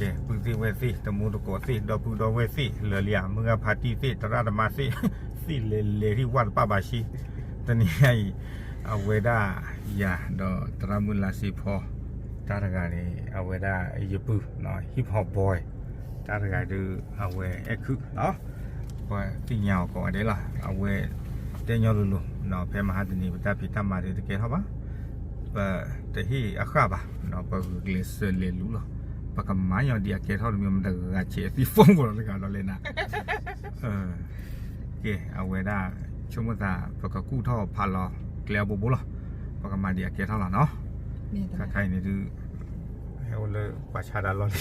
ကဲ ပုၢ်သ့ၣ်ဝဲၢ်သ့ၣ် တမူတကိးသ့ၣ် ဒီပုၢ်ဒီဝဲၢ်သ့ၣ် လၢာ်လံဧါ မုၢ်ဂၤဖါတံၢ်သ့ၣ် သရၣ်သမါသ့ၣ် သ့ၣ်လဲၤလဲၤထံၣ်ဝၣ်တပၣ်ဘၣ်ဆံ တနံၤညါအံၤ အဝဲဒၣ်ယၤဒီးသရၣ်မုၢ်လါစ့ဖီ တၢ်တဂၤန့ၣ် အဝဲဒၣ်ယပုၢ် hip hop boy တၢ်တဂၤဒုး အဝဲအဲၣ်ခုၣ်လီၤ ပှၤသ့ၣ်ညါအီၤကိးဂၤဒဲးလီၤ အဝဲတဲညီလိၤလိၤ ဖဲမဟါတနံၤ ပတၢ်ဖံးတၢ်မၤဒုးတကဲထီၣ်ဘၣ် ပတဟ့ၣ်အဃၣ်ဘၣ် ပဂုာ်ကျဲးစၢးလဲၤလူၤလီၤ ပကမၤညီဒံးအကဲထီၣ်တမံၤ မတဂၤဆဲးအသံ phone လီၤတဂၤဒီးလဲၤနၤ ကဲ အဝဲဒၣ် ဆိကမိၣ်သး ပကကူၣ်ထီၣ်ဖးလီၤကျဲအဘိဘိလီၤ ပကမၤဒံးအကဲထီၣ်လီၤနီၤ ခါခါအံၤန့ၣ်ဒုး ဟဲအိၣ်လၢပှၤဆါတၢ်လီၢ်လံ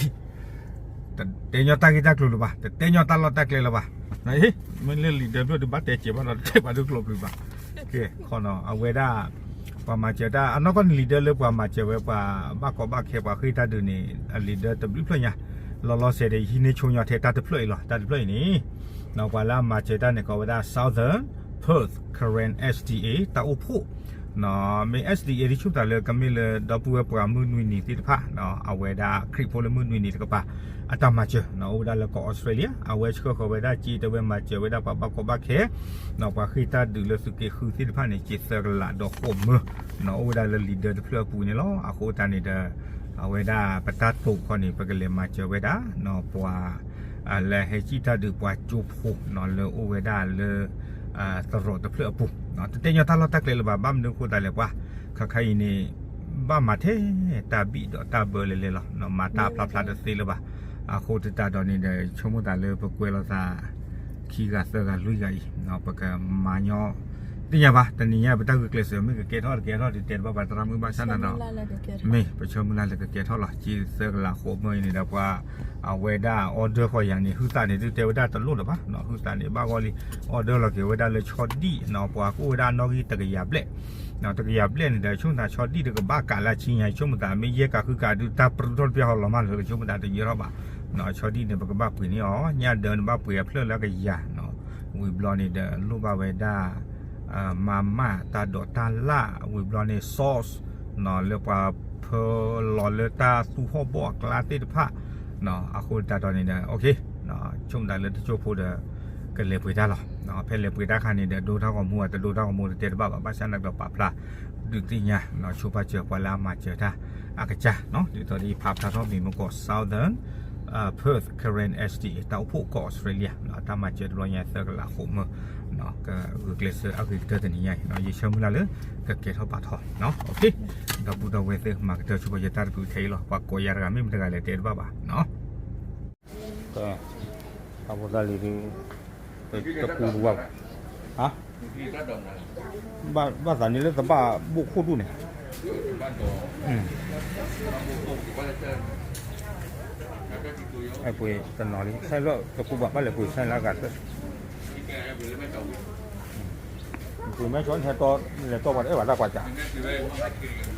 တတဲညီတၢ်ဂ့ၢ်တၢ်ကျိၤလၢၤဘၣ် တတဲညီတၢ်လီၢ်တၢ်ကျဲလၢၤဘၣ် မ့ၢ်လၢလံာ်ဒၢဖျၢၣ်ဒုးဘၣ်တဲစဲးဘၣ်ဒီး တတဲပှၤဒုးကျိၤပျုၤဘၣ် ကဲ ခီနီၤ အဝဲဒၣ် ပှၤမၤစၢၤတၢ် အနီၢ်ကီၢ်န့ၣ်လံာ်ဒၢလၢပှၤမၤစၢၤဝဲပှၤဘၣ်ကီဘၣ်ခဲပှၤဃ့ၢ်တၢ်ဒုးန့ၣ် အလံာ်ဒၢတဘျုးဖျၢၣ်ညါ လီၤလီၤဆဲးဒီး ယဟံးန့ၢ်ဆိညီထဲတၢ်တဖျၢၣ်အံၤလီၤ တၢ်တဖျၢၣ်အံၤန့ၣ် ပှၤလၢအမၤစၢၤတၢ်န့ၣ် ကိးဝဲဒၣ် Southern Perth Karen S D A တၢ်အိၣ်ဖှိၣ် မ့ၢ် S D A ဒ်ဆိကမိၣ်သးလၢကမ့ၢ်လၢဒီပုၢ်ဝဲၢ်ပှၤမုၢ်နွံနံၤသ့ၣ်တဖၣ် အဝဲဒၣ်ခရံာ်ဖိလၢမုၢ်နွံနံၤတကပၤ အတၢ်မၤစၢၤ အိၣ်ဝဲဒၣ်လၢကီၢ်အီစထြ့လယါ အဝဲဆှၢဃီၤဝဲဒၣ်စ့တဝဲမၤစၢၤဝဲဒၣ်ပှၤဘၣ်ကီဘၣ်ခဲ ပှၤဃ့ၢ်တၢ်ဒုးလၢသုးက့ဃုသ့ၣ်တဖၣ်န့ၣ် စ့သၢကလးဒီးဃိးမၢ အိၣ်ဝဲဒၣ်လၢလံာ်ဒၢတဖျၢၣ်အပူၤန့ၣ်လီၤ အဃိသတးန့ၣ်ဒီး အဝဲဒၣ်ပတၢ်တိာ်ခီန့ၣ် ပကလဲၤမၤစၢၤဝဲဒၣ် ပှၤ လၢဟဲစံၣ်တၢ်ဒုးပှၤကၠိဖိနီၤ လၢအိၣ်ဝဲဒၣ်လၢ သရိာ်တဖျၢၣ်အပူၤ တတဲညီတၢ်လီၢ်တၢ်ကျဲလၢၤဘၣ် ဘၣ်မနုၤအဃိသတးလဲၣ်ပှၤ ခါခါအံၤန့ၣ် ဘၣ်မၤထဲတၢ်ဘံၣ်ဒီးတၢ်ဘၢလဲၤလဲၤလီၤ မၤတၢ်ဖျါဖျါတသ့လၢၤဘၣ် အဃိသတးဒီးန့ၣ်ဒီး ဆိကမိၣ်သးလၢပကွဲးလိာ်သး ခံဂၤသၢဂၤလွံၢ်ဂၤအံၤ ပကမၤညီ သ့ၣ်ညါဘၣ် တနံၤညါပတၢ်ဂုာ်ကျဲးစၢး မ့ၢ်ကကဲထီၣ်တကဲထီၣ် တတဲတဘၣ်ဘၣ် သရၣ်မုၣ်ဘၣ်ဆၣ်နၤဒီး မ့ၢ်ပဆၢမုၢ်လၢ်လၢကကဲထီၣ်လီၤ စ့သၢကလးဃိးမၢအံၤန့ၣ်ဒီးပှၤ အဝဲဒၣ် order ဃီၤယၤန့ၣ် ဟုသးန့ၣ် ဒုးတဲဝဲဒၣ်တလိၣ်လၢၤဘၣ် ဟုသးန့ၣ် ဘၣ်ဂီၢ်လံ order လီၤက့ၤဝဲဒၣ်လၢဆီဒံၣ် ပှၤကအိၣ်ဝဲဒၣ်နီၣ်ဂံၢ်တကယၤဘျဲၣ် တကယၤဘျဲၣ်န့ၣ်ဒီး ဆိကမိၣ်သးဆီဒံၣ်တကဘၣ်ကးလၢအဆံညါ ဆိကမိၣ်သးမ့ၢ်ယဲၢ်ကးဃုကးဒုး တၢ်ပြူထီၣ်တပျၢ်ဟီလီၤမးလၢ ဆိကမိၣ်သးတယၢထီၣ်ဘၣ် ဆီဒံၣ်န့ၣ် ပကဘၣ်ပှ့ၤန့ၢ်အီၤ ညၣ်ဒၢန့ၣ်ဘၣ်ပှ့ၤအဖျၢၣ်လၢအကယၤ ဝံၤဘျီန့ၣ်ဒီး လိၣ်ဘၣ်ဝဲဒၣ် မၤမၢ်တၢ်ဒိးတၢ်လၣ် ဝံၤဘျီန့ၣ် sauce လၢပှၤဖၢလီၤလၢတၢ်သူၣ်ဟီၣ်ဘီၣ်အကျါသ့ၣ်တဖၣ် အဃိသတးဒီးန့ၣ်ဒီး ဆိကမိၣ်သးလၢတစိၢ်ဖိဒီး ကလဲၤပှ့ၤတၢ်လီၤ ဖဲလဲၤပှ့ၤတၢ်ခါန့ၣ်ဒီး ဒိတၢ်ဂီၤမူ တဒိတၢ်ဂီၤမူတတဲတဘၣ်ဘၣ် ဘၣ်ဆၣ်နကပာ်ဖျါ ဒုးသ့ၣ်ညါ ဆိပာ်စၢၤပှၤလၢအမၤစၢၤတၢ် အကစၢ် ဒ်သိးဒီးယဖးဖျါထီၣ်မံၤမ့ၢ်ကီး Southern Perth Karen S D A တၢ်အိၣ်ဖှိၣ်ကီၢ်အီစထြ့လယါ အတၢ်မၤစၢၤတဘျီညါသၢကလးဃိးမၢ ကဂုာ်ကျဲးစၢးအဂ့ၤကတၢၢ်တနံၤညါအံၤ ယဆၢမုၢ်လၢ်လၢ ကကဲထီၣ်ပာ်ထီၣ် ဒီပုၢ်ဒီဝဲၢ်သ့ၣ် မၤကတၢၢ်ဆိပာ်စၢၤတၢ်တဖုထဲအံၤလီၤ ပှၤကိးယၤတဂၤမ့ၢ်မတဂၤလဲၣ်တဲတဘၣ်ဘၣ် အဖိသၣ်လံၤဒုး တကူတဝါဘၣ် ဘၣ်သးန့ၣ်လၢတဘၣ်ဘိၣ်ခိၣ်ဒူၣ်န့ၣ် ပှ့ၤတနီၤလံ ဆဲလၢတကူဘၣ် ဘၣ်လဲၤပှ့ၤဆဲလၢအဂၤတဖျၢၣ် ပှ့ၤမ့ၢ်ဆီဟဲတီ လဲၤတီပှၤတအဲၣ်ဘၣ်တၢ်ကွၢ်စး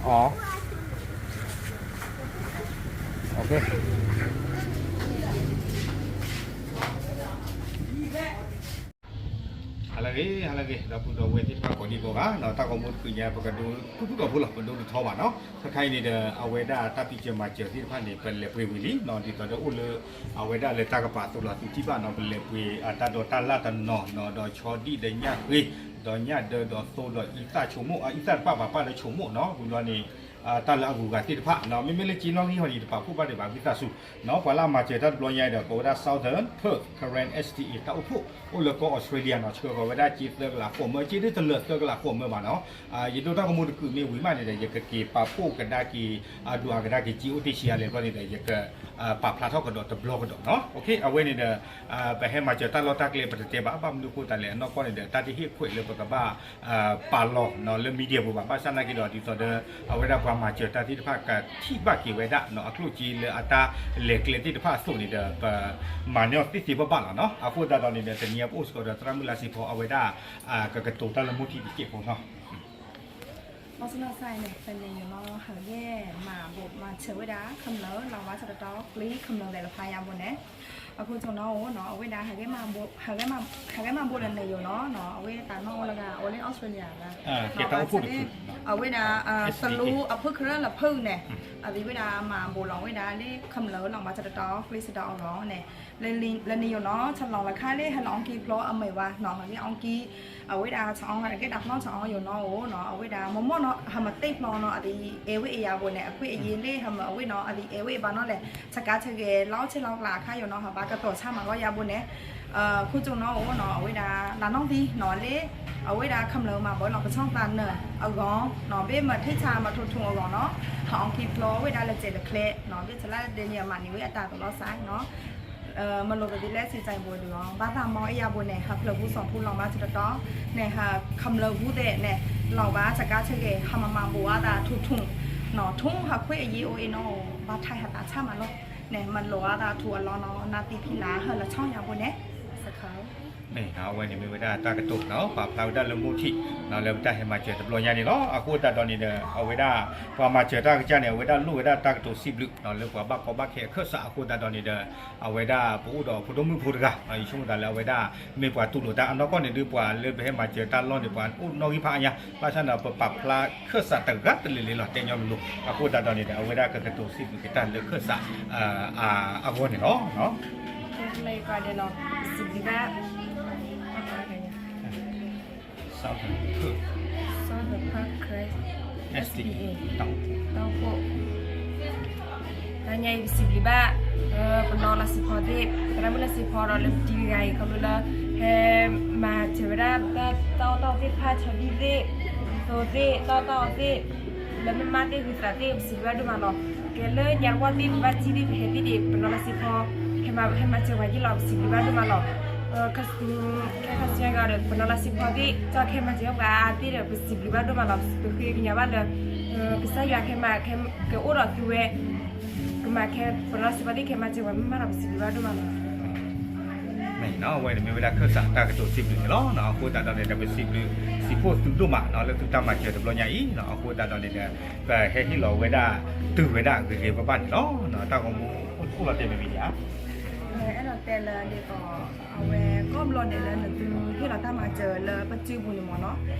အ ဟါလၢအဂ့ၤ ဟါလၢအဂ့ၤ ဒီပုၢ်ဒီဝဲၢ်သ့ၣ်တဖၣ်ကိးဒံကိးဂၤ တၢ်ဂီၤမူတဖုညါ ပကဒိသူၣ်ဖှံသးညီဖိလီၤ ပဒိတထီဘၣ်နီၤ ခဲခါအံၤန့ၣ်ဒီး အဝဲဒၣ်တၢ်ဖံးစၢၤမၤစၢၤသ့ၣ်တဖၣ်န့ၣ် ပလဲၤပှ့ၤဝံၤလံ ဒ်သိးဒီးအိၣ်လၢ အဝဲဒၣ်လၢတၢ်ကပာ်အသိးလီၤ သုထံၣ်ဘၣ်နီၤ ပလဲၤပှ့ၤအတၢ်ဒိးတၢ်လၣ်တနီၤနီၤ ဒီးဆီဒံၣ်ဒီးညၣ်ဃ့ ဒီးညၣ်ဒၢဒီးသိဒီးအံသၣ်ဆိကမိၣ် အအံသၣ်တဖၣ်ပာ်ပာ်လၢဆိကမိၣ်နီၤ ဝံၤဘျီန့ၣ် တၢ်လၢအဂုၤအဂၤသ့ၣ်တဖၣ် မ့မ့ၢ်လၢက့နီၣ်ဂံၢ်ဟီန့ၣ် ယတပာ်ဖှိၣ်ဘၣ်ဒံးဘၣ် ဝံသးစူၤ ပှၤလၢအမၤစၢၤတၢ်တဘျီညါဒီး ကိးဝဲဒၣ် Southern Perth Karen S D A တၢ်အိၣ်ဖှိၣ် အိၣ်လၢကီၢ်အီစထြ့လယါနီၤ ဆှၢဃီၤဝဲဒၣ်စ့သၢကလးဃိးမၢ စ့ဒ်တလၢာ်သၢကလးဃိးမၢဘၣ်နီၤ ယဒိတၢ်ဂီၤမူတကုာ်မ့ၢ်ဝံၤမးန့ၣ်ဒီး ယကက့ၤပာ်ဖှိၣ်ကဒါက့ၤ အဒွးကဒါက့ၤစ့အိၣ်တ့ၢ်ဆံးအါလဲၣ်ဘျီန့ၣ်ဒီး ယက ပာ်ဖျါထီၣ်ကဒီးတဘျီကဒီးနီၤ အဝဲန့ၣ်ဒီး ပဟဲမၤစၢၤတၢ်လီၢ်တၢ်ကျဲ ပတတဲဘၣ် ဘၣ်မနုၤအဃိသတးလဲၣ် အနီၢ်ကီၢ်န့ၣ်ဒီး တၢ်တဟ့ၣ်ခွဲးလၢပကဘၣ် ပာ်လီၤလၢ media ပူၤဘၣ် ဘၣ်ဆၣ်နာ်က့ဒီး ဒ်သိးဒီး အဝဲဒၣ်ပှၤမၤစၢၤတၢ်သ့ၣ်တဖၣ် ကထံၣ်ဘၣ်က့ၤဝဲဒၣ် အကျိၣ်စ့လၢအတၢ်လဲၤကျဲသ့ၣ်တဖၣ်အသိးန့ၣ်ဒီး ပမၤန့ၢ်အီၤသ့သ့ဘၣ်ဘၣ်လီၤနီၤ အဃိသတးဒီးန့ၣ်ဒီး တနံၤအံၤပအိၣ်စ့ၢ်ကီးဒီးသရၣ်မုၣ်လါစ့ဖီ အဝဲဒၣ် ကကတိၤတၢ်လၢမိၢ်ထံတစဲးဖိနီၤ ဘၣ်ဆၣ်သနာ်က့န့ၣ် ဖဲန့ၣ်ယလီၤဟးဂီၤ မၤဘိးမၤဆၢဝဲဒၣ် ခမျၢၢ် လီၤဝါဆၢတတီ ပျံၤခမျၢၢ်လဲၤလီၤဖးယါဘိန့ၣ် အဃိနီၤအိၣ်နီၤ အဝဲဒၣ် ဟးဂဲၤမၤဘိးလၢနယိာ်နီၤနီၤ အဝဲတၢ်နီၣ်အိၣ်လၢဂၤ အိၣ်လၢ Australia ဂၤ အဝဲဒၣ် သလူအဖုခရၢၣ်လၢဖုၣ်န့ၣ် အဝဲဒၣ်မၤဘိးလီၤဝဲဒၣ်လၢ ခမျၢၣ်လီၤမၤစၢၤတတီၤ ကျ့စတီၤအဂီၢ်န့ၣ် လၢနယိာ်နီၤ ဆလီၤလၢခါလၢဟဲလီၤအီကံဖျိအမဲာ်ဝါနီၤ ဟးဂဲၤအီကံ အဝဲဒၣ်ဆအီ ကဲတၢ်ဖျီဆအီယိာ်နီၤအိၣ်နီၤ အဝဲဒၣ်မ့မ့ၢ်နီၤ ဟးမၤတ့ၢ်ဖျီနီၤ အဒ်အံၤ အဲၣ်ဝဲအံၤယၤဘိးန့ၣ် အခွဲးအယာ်လၢဟးမၤအဝဲနီၤ အဒ်အံၤ အဲၣ်ဝဲအံၤဘၣ်နီၤလဲၣ် ဆကၤဆဂဲၤ လီဆ့လီကျးအခါယိာ်နီၤ ဟးဘၣ်ကတီၢ်ဆါမၤလီၤယၤဘိးန့ၣ် ခိၣ်ကၠိနီၤအိၣ်နီၤ အဝဲဒၣ် လၢနီၣ်သံနီၤလၢ အဝဲဒၣ်ခမျၢၣ်မၤဘိးလီၤ ကဆီၣ်သးနၢၤအဂီၢ်နီၤ ဘ့ၣ်မၤထံဆါမၤထူထူအဂီၢ်နီၤ ဟးအီကံဖျိဝဲဒၣ်လၢစဲးတချဲနီၤ ဘ့ၣ်ဆလါဒဲန့ၣ် အမၤန့ၢ်ဝဲအတၢ်သလီၤစးနီၤ မ့ၢ်လိာ်ကသံလၢစံးစၢ်ဘိးဒုးအီၤ ဘၣ်သးမၤအံၤယၤဘိးန့ၣ် ဟးဖျၢၣ်ပူၤစီၤပူၤလီၤမၤစၢၤတတီၤ န့ၣ် ဟးခမျၢၣ်ပူၤသ့ၣ်န့ၣ် လီၤဘၣ်ဆကၤဆဂဲၤ ဟးမၤမၤဘိးအသးထူထူနီၤ ထူဟးခွဲးအယာ်အိၣ်အံၤနီၤ ဘၣ်ထဲဟးသးဆါမၤလီၤ န့ၣ် မၤလိာ်အသးထူအလီၢ်နီၤ နၢ်သံဖံလးဟၢလီၤဆီယၤဘိးန့ၣ် စခါ အဝဲန့ၣ်မ့ၢ်ဝဲဒၣ်တၢ်ကတိၤနီၤ ပာ်ဖျါဝဲဒၣ်လၢမိၢ်ထံးနီၤ လၢပတၢ်ဟဲမၤစၢၤတဘျီညါန့ၣ်လီၤ. အဃိသတးဒီးန့ၣ်ဒီး အဝဲဒၣ် ပှၤမၤစၢၤတၢ်ကစၢ်န့ၣ် အဝဲဒၣ်လိၣ်ဝဲဒၣ်တၢ်ကတိၤစံးဘျုးနီၤ လၢပှၤဘၣ်ကီဘၣ်ခဲအခၢၣ်စးအဃိသတးဒီးန့ၣ်ဒီး အဝဲဒၣ်ပအိၣ်ဒီးဖိဒိၣ်မုၣ်ဖိတဂၤ ယဆိကမိၣ်သးလၢအဝဲဒၣ် မ့ၢ်ပှၤတူၢ်လိာ်တၢ်အနီၢ်ကီၢ်န့ၣ်ဒုး ပှၤလၢပဟဲမၤစၢၤတၢ်လီၢ်န့ၣ် ပှၤအိၣ်နီၣ်ဂံၢ်ဖးအါညါ ဘၣ်ဆၣ်န့ၣ် ပပာ်ဖျါခၢၣ်စးတဂၤတလၢာ်လၢာ်လီၤ တဲညီမ့ၢ်လိၤ အဃိသတးဒီးန့ၣ်ဒီး အဝဲဒၣ်ကကတိၤစံးဘျုးက့ၤတၢ်လၢခၢၣ်စး အဂီၢ်န့ၣ်လီၤ. ကဲ ကလဲၤကီးဒဲးလီၤ စံးဘျုးဘၣ် Southern Perth Southern Perth SDA တၢ်အိၣ်ဖှိၣ် တၢ်ညါအံၤပစံးဘျုးဘၣ် ပနီၤလီၤစံးဖီသ့ၣ် သရၣ်မုၣ်လၢစံးဖီဒီးလၢပတံၤတဂၤအံၤ ခီဖျိလၢ ဟဲမၤစၢၤဝဲဒၣ် တၢ်အီၣ်တၢ်အီသ့ၣ်တဖၣ် ဆီဒံၣ်သ့ၣ် သိသ့ၣ် တၢ်အီၣ်တၢ်အီသ့ၣ် လၢမ့ၢ်မါသ့ၣ်ဂုၤသးသ့ၣ် ပစံးဘျုးဘၣ်ဒိၣ်မးလီၤ. ကဲလၢညါတဝီသ့ၣ် ပဘၣ်ထံၣ်သ့ၣ် ပဟဲသ့ၣ်ဒံး ပနီၤလီၤစံးဖီ ဟဲမၤစၢၤပှၤယ့ၢ်လီၤ ပစံးဘျုးဘၣ်ဒိၣ်မးလီၤ. ခဲခါဆူညါဒီး ပနီၤလီၤစံးဖီသ့ၣ် ကၠီခဲမၤစၢၤပှၤအါသ့ၣ်ဒီး ပစံးဘျုးဘၣ်ဒိၣ်မးလီၤ. ပဃ့ကညးဘၣ်လၢ ကစၢ်ယွၤခဲမး ကအိၣ်ဒီးသုဝဲ ကမၤခဲ ပနီၤလီၤစံးဖီသ့ၣ် ခဲမၤစၢၤပှၤမ့ၢ်မးဒီး ပစံးဘျုးဘၣ်ဒိၣ်မးလီၤ. မ့ၢ်နီၤ အဝဲန့ၣ်မ့ၢ်ဝဲဒၣ်ခၢၣ်စးတၢ်ကတိၤစံးဘျုးန့ၣ်လီၤ. အဃိသတးဒီးန့ၣ်ဒီး ပစံးဘျုးစံးဖှိၣ်သုဒိၣ်မးနီၤ လၢသုတၢ်မၤစၢၤတဘျီညါအံၤနီၤ အဃိသတးဒီးန့ၣ်ဒီး ပဟဲဟ့ၣ်လီၤဝဲဒၣ်တုၤဝဲဒၣ်ဂ့ၤဂ့ၤဘၣ်ဘၣ်န့ၣ်လီၤ. တၢ်ဂီၤမူအိၣ်လီၤတဲာ်မ့ၢ်မ့ၢ်ဧါ အဲၣ်ဒိးတဲလၢဒ်သိး အဝဲကိးဘျီဒဲးလၢနသုဟ့ၣ်လီၤတၢ်မၤစၢၤလၢပစုပူၤန့ၣ်မ့ၢ်နီၤ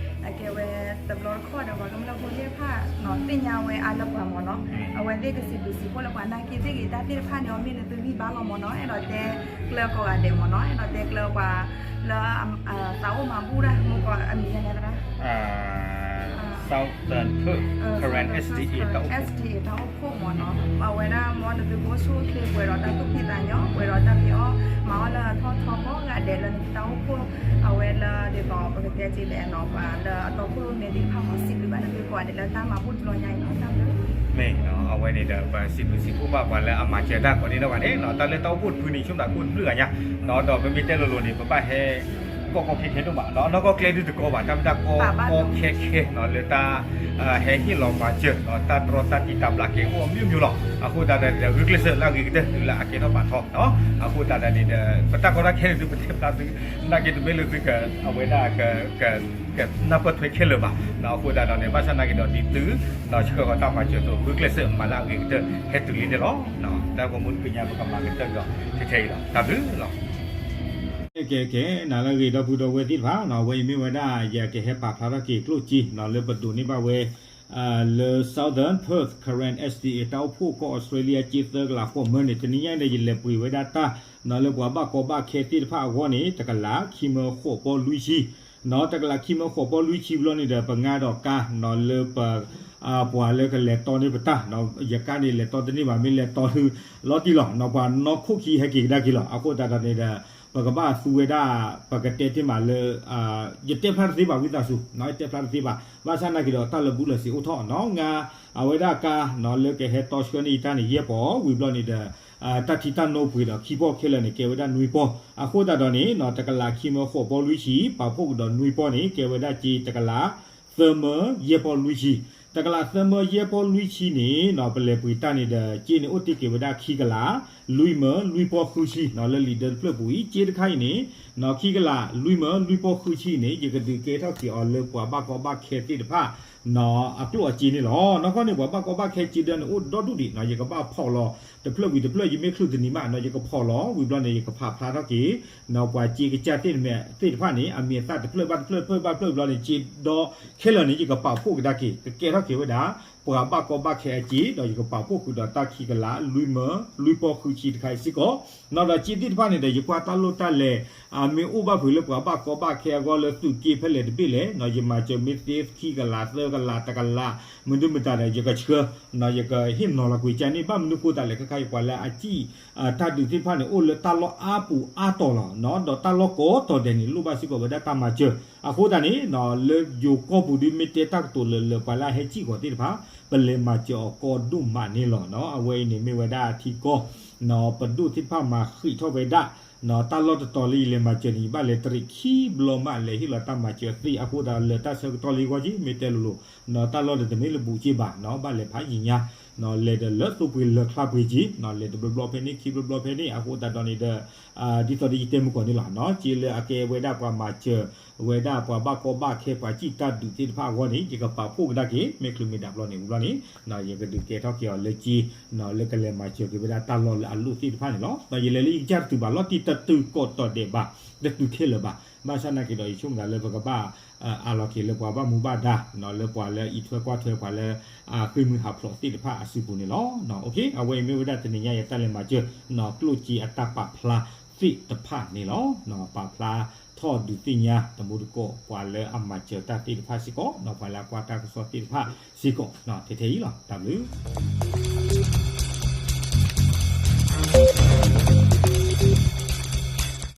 အကဲဝဲတဘျီတခီၣ်ဒီးပှၤကမျၢၢ်ဖိသ့ၣ်တဖၣ်နီၤ သ့ၣ်ညါဝဲအါလၢပှၤမ့ၢ်နီၤ အဝဲသ့ၣ်ကစံးဘျုးစံးဖှိၣ်လၢပှၤနာ်က့သ့ၣ်ဂ့ၤ တၢ်သ့ၣ်တဖၣ်န့ၣ် အီၤမ့ၢ်နသုဂံၢ်ဘါလီၤမ့ၢ်နီၤ အဲၣ်ဒိးတဲကျၢၤကိးဂၤဒဲးမ့ၢ်နီၤ အဲၣ်ဒိးတဲကျၢၤပှၤလၢ သးအိၣ်မၤဘူၣ်တၢ် မ့ၢ်ကီးအမံၤညါန့ၣ်သရၣ် Southern Perth Karen SDA တၢ်အိၣ်ဖှိၣ် SDA တၢ်အိၣ်ဖှိၣ်မ့ၢ်နီၤ အဝဲဒၣ်မ်နသုကအိၣ်ဆူၣ်အိၣ်ချ့ ပှဲၤဒီးတၢ်သူၣ်ဖှံသးညီ ပှဲၤဒီးတၢ်ဖံးအီၣ်မၤအီၣ်လၢအထီၣ်ထီကိးဂၤဒဲးလၢနသုတၢ်အိၣ်ဖှိၣ် အဝဲလၢဒ်သိးပကတဲက့ၤဒီးနီၤ ပှၤလၢအတီခိၣ်ရိၣ်မဲသ့ၣ်တဖၣ်မ့ၢ် စံးဘျုးဘၣ်နသုကိးဂၤဒဲးလၢတၢ်မၤဘူၣ်တဘျီညါအံၤနီၤ တၢ်ဘျုး မ့ၢ်နီၤ အဝဲန့ၣ်ဒီး ပစံးဘျုးစံးဖှိၣ်ဘၣ်ပှၤလၢအမၤစၢၤတၢ်ကိးန့ၣ်ဒီးဂၤန့ၣ်နီၤ တၢ်လၢတၢ်အိၣ်ဖှိၣ်တဖုန့ၣ် ဆိကမိၣ်သးကအိၣ်တဘျုးဂၤညါနီၤ ဒီးပမ့ၢ်တဲလိၤလိၤန့ၣ် ပဘၣ်ဟဲ ကီကီခဲခဲဒိၣ်မးနီၤ နီၢ်ကီၢ်ကျဲဒုတကီဘၣ် တၢ်မ့ၢ်တၢ်ကီကီခဲခဲနီၤ လၢတၢ် ဟဲဟ့ၣ်လီၤမၤစၢၤနီၤ တၢ်တြီတၢ်တံၢ်တၢ်ဘျးကဲအိၣ်အမျိုးမျိုးလီၤ အဃိသတးဒီး ဂုာ်ကျဲးစၢးလၢအဂ့ၤကတၢၢ်တုၤလၢအကဲထီၣ်ပာ်ထီၣ်နီၤ အဃိသတးဒီးန့ၣ်ဒီး ပတၢ်ကီတၢ်ခဲန့ၣ်ဒုး ပတဲဖျါသု နာ်က့တမ့ၢ်လၢသုက အဝဲဒၣ် ကနၢ်ပၢၢ်ထွဲခဲလၢာ်ဘၣ်နီၤ အဃိသတးဒီးန့ၣ် ဘၣ်ဆၣ်နာ်က့ဒီးဒ်သု ဒီးဆှၢဃီၤတၢ်မၤစၢၤအသိး ဂုာ်ကျဲးစၢးမၤလၢအဂ့ၤကတၢၢ် ဟဲတုၤလံန့ၣ်လီၤ. တၢ်ဂီၤမူတဘျုးညါ ပကမၤကတၢၢ်ဒီး ထဲထဲအံၤလီၤ. တၢ်ဘျုးလီၤ. ကဲကဲ နၤလၢအဂ့ၤ ဒီပုၢ်ဒီဝဲၢ်သ့ၣ်တဖၣ်နီၤ အဝဲအံၤမ့ၢ်ဝဲဒၣ် ယကဟဲပာ်ဖျါထီၣ်က့ၤကျိၣ်စ့နီၤ လၢပဒိးန့ၢ်ဘၣ်ဝဲ လၢ Southern Perth Karen SDA တၢ်အိၣ်ဖှိၣ်ကီၢ်အီစထြ့လယါ ကၠ့သၢကလးဃိးမၢန့ၣ် တနံၤညါန့ၣ် ယလဲၤပှ့ၤဝဲဒၣ်တၢ်နီၤ လၢပှၤဘၣ်ကီဘၣ်ခဲသ့ၣ်တဖၣ်အဂီၢ်န့ၣ် တကလးခံမၢဃိးပီလွံၢ်ဆံ နီၤ တကလးခံမၢဃိးပီလွံၢ်ဆံဘျီန့ၣ်ဒီး ပငါဒီးကါနီၤ လၢပ ပှၤလၢကလဲၤတီန့ၢ်ပတၢ်နီၤ ယကါန့ၣ်လဲၤတီတန့ၢ်ဘၣ် မ့ၢ်လဲၤတီလီၤတံၢ်လီၤနီၤ ပှၤနီၢ်ခိၣ်ခံဟဲက့ၤကဒါက့ၤလီၤ. အဃိသတးဒီးန့ၣ်ဒီး ပကဘၣ်သူဝဲဒၣ် ပကတဲတ့ၢ်မးလၢ ယတဲဖျါတသ့ဘၣ် ဝံသးစူၤနီၤ ယတဲဖျါတသ့ဘၣ် ဘၣ်ဆၣ်နာ်က့ဒီး တၢ်လၢာ်ဘူၣ်လၢာ်စ့အိၣ်ထီၣ်နီၤ ငါ အဝဲဒၣ်ကါနီၤ လၢကဟဲတီဆှၢန့ၢ်ယတၢ်န့ၣ် ယဲၢ်ပီ ဝံၤဘျီန့ၣ်ဒီး တၢ်ထံတၢ်နိပှ့ၤဒီးခံပီခဲလၢာ်န့ၣ် ကဲဝဲဒၣ်နွံပီ အဃိသတးဒီးန့ၣ်နီၤ တကလးခံမၢဃိးပီလွံၢ်ဆံ ပာ်ဖှိၣ်ကဒီးနွံပီန့ၣ် ကဲဝဲဒၣ်ကၠ့တကလး သၢမၢယဲၢ်ပီလွံၢ်ဆံ တကလးသၢမၢယဲၢ်ပီလွံၢ်ဆံန့ၣ်နီၤ ပလဲၤပှ့ၤတၢ်န့ၣ်ဒီး ကၠ့န့ၣ်အိၣ်တ့ၢ်က့ၤဝဲဒၣ်ခံကလး လွံၢ်မၢလွံၢ်ပီဃုဆံနီၤ လၢလံာ်ဒၢတဖျၢၣ်ပူၤအံၤ ကၠ့တခါအံၤန့ၣ်နီၤ ခံကလး လွံၢ်မၢလွံၢ်ပီဃုဆံအံၤန့ၣ် ယကဒုးကဲထီၣ်က့ၤအီၤလၢပှၤဘၣ်ကီဘၣ်ခဲသ့ၣ်တဖၣ် နီၢ်အကျိၣ်အစ့န့ၣ်လီၤ. နီၢ်ကီၢ်န့ၣ် ပှၤဘၣ်ကီဘၣ်ခဲစ့ဒၢန့ၣ် အိၣ်ဒီဒူၣ်ဒံးနီၢ် ယကဘၣ်ဖီၣ်လီၤတဖျၢၣ်ဝံၤတဖျၢၣ် ယမ့ၢ်ချုးတနံၤမးနီၢ် ယကဖီၣ်လီၤဝံၤဘျီန့ၣ် ယကဖးဖျါထီၣ်က့ၤ နီၢ်ပှၤစ့ကစၢ်သ့ၣ်တဖၣ်န့ၣ် အမံၤအသၣ်တဖျၢၣ်ဘၣ်တဖျၢၣ် တဖျၢၣ်ဘၣ်တဖျၢၣ်ဘျီန့ၣ် စ့ဒီခဲလၢာ်န့ၣ် ယကပာ်ဖှိၣ်ကဒါက့ၤ ကကဲထီၣ်က့ၤဝဲဒၣ် ပှၤဘၣ်ကီဘၣ်ခဲအစ့ ဒီးယကပာ်ဖှိၣ်ဃုာ်ဒီးတၢ်ခံကလး လွံၢ်မၢ လွံၢ်ပီၢ်ဃုဆံတခါအံၤစ့ၢ်ကီး နီၢ်ဒီးစ့သ့ၣ်တဖၣ်န့ၣ်ဒီး ယကွၢ်တၢ်လိၣ်တၢ်လဲၤ အမ့ၢ်အိၣ်ဘၣ်ဖုးလၢပှၤဘၣ်ကီဘၣ်ခဲအဂီၢ်လၢသုးက့ဖဲလဲၣ်တဘ့ၣ်လဲၣ်နီၢ် ယမၤစၢၤမ့ၢ်သ့ခံကလးသၢကလးတကလး မနုၤမတၤဒီး ယကဆှၢ နီၢ်ယကဟ့ၣ်နီၤလီၤကွံာ်ကန့ၣ် ဘၣ်မနုၤဃိသတးလဲၣ် ခဲခါအံၤပှၤလၢအစံၣ် တၢ်ဒုးသ့ၣ်တဖၣ်န့ၣ် အိၣ်လၢတၢ်လီၢ်အါပူၤအါတီၤလီၤနီၢ် ဒီးတၢ်လီၢ်ကိးတီၤဒဲးန့ၣ် လိၣ်ဘၣ်စ့ၢ်ကီးဝဲဒၣ်တၢ်မၤစၢၤ အဃိသတးန့ၣ်နီၢ် လၢယိၤကီၢ်ပူၤဒုးမ့ၢ်တဲတၢ်ကတိၤလၢလၢပှၤလၢအဟဲစံၣ်ဃီၤသ့ၣ်တဖၣ် ပလဲၤမၤစၢၤအီၤကီဒိၣ်မးန့ၣ်လီၤနီၢ် အဝဲအံၤန့ၣ်မ့ၢ်ဝဲဒၣ်ထံကီၢ် နီၢ်ပဒိၣ်သ့ၣ်တဖၣ်မၤဃံးထီၣ်ဝဲဒၣ် နီၢ်တၢ်လီၢ်တတီၤလၢယလဲၤမၤစၢၤန့ၣ် ယဘၣ်လဲၤတရံးခံဘျီမး လဲၤဟ့ၣ်လီၤတၢ်မၤစၢၤသ့ အဃိသတးလၢတၢ်ဆၢကတီၢ်လၢယဂီၢ်က့ မ့ၢ်တဲလိၤလိၤ နီၢ်တၢ်လီၢ်ဒီးတမ့ၢ်လၢဘူးက့ဘၣ်နီၢ် ဘၣ်လဲၤဖးယံာ်ညါ နီၢ်လဲၤဒီးလၢသိပှ့ၤလၢချါပှ့ၤက့ နီၢ်လဲၤတဘျီဘျီဖဲန့ၣ် ခံဘျီဘျီဖဲန့ၣ် အဃိသတးဒီးန့ၣ်ဒီး ဒ်သိးဒီးယတဲမုၢ်ကီၢ်န့ၣ်လီၤနီၢ် စ့လၢအကဲဝဲဒၣ်ပှၤမၤစၢၤ ဝဲဒၣ်ပှၤဘၣ်ကီဘၣ်ခဲပှၤစံၣ်တၢ်ဒုးသ့ၣ်တဖၣ်အဂီၢ်န့ၣ် ယကပာ်ဖှိၣ်ကဒါက့ၤ မ့ၢ်ချုးမ့ၢ်ဒၣ်ဘျီန့ၣ်ဝံၤဘျီန့ၣ် နီၢ်ယကဒုးကဲထီၣ်က့ၤအီၤလၢက့ နီၢ်လၢကလဲၤမၤစၢၤက့ၤဝဲဒၣ်တၢ်လီၢ်လၢအလိၣ်သ့ၣ်တဖၣ်န့ၣ်လီၤ. ဒီးယလဲၤလၢယကစၢ်တတုၤဘၣ်လီၤတံၢ် တတုၤကိးတီၤဒဲးဘၣ် တတုၤခဲလၢာ်ဘၣ် ဘၣ်ဆၣ်နာ်က့ၤဒီးယဆိကမိၣ်သးလၢပကဘၣ် အးလီၤက့ၤလၢပှၤဘၣ်မူဘၣ်ဒါ နီၢ်လၢပှၤလၢအံးထွဲကွၢ်ထွဲပှၤလၢ အဃ့ၢ်မှံဟးဖျိးသ့ၣ်တဖၣ်အစုပူၤန့ၣ်လီၤ. အဝဲအံၤမ့ၢ်ဝဲဒၣ်တနံၤညါအံၤတၢ်လဲၤမၤစၢၤ နီၢ်ကျိၣ်စ့အတၢ်ပာ်ဖျါသ့ၣ်တဖၣ်န့ၣ်လီၤ. ပာ်ဖျါထီၣ်ဒုးသ့ၣ်ညါ တမူတကိး ပှၤလၢအမၤစၢၤတၢ်သ့ၣ်တဖၣ်စ့ၢ်ကီး နီၢ်ပှၤလၢအကွၢ်တၢ်ကစီၣ်သ့ၣ်တဖၣ်စ့ၢ်ကီး ထဲထဲအံၤလီၤ. တၢ်ဘျုး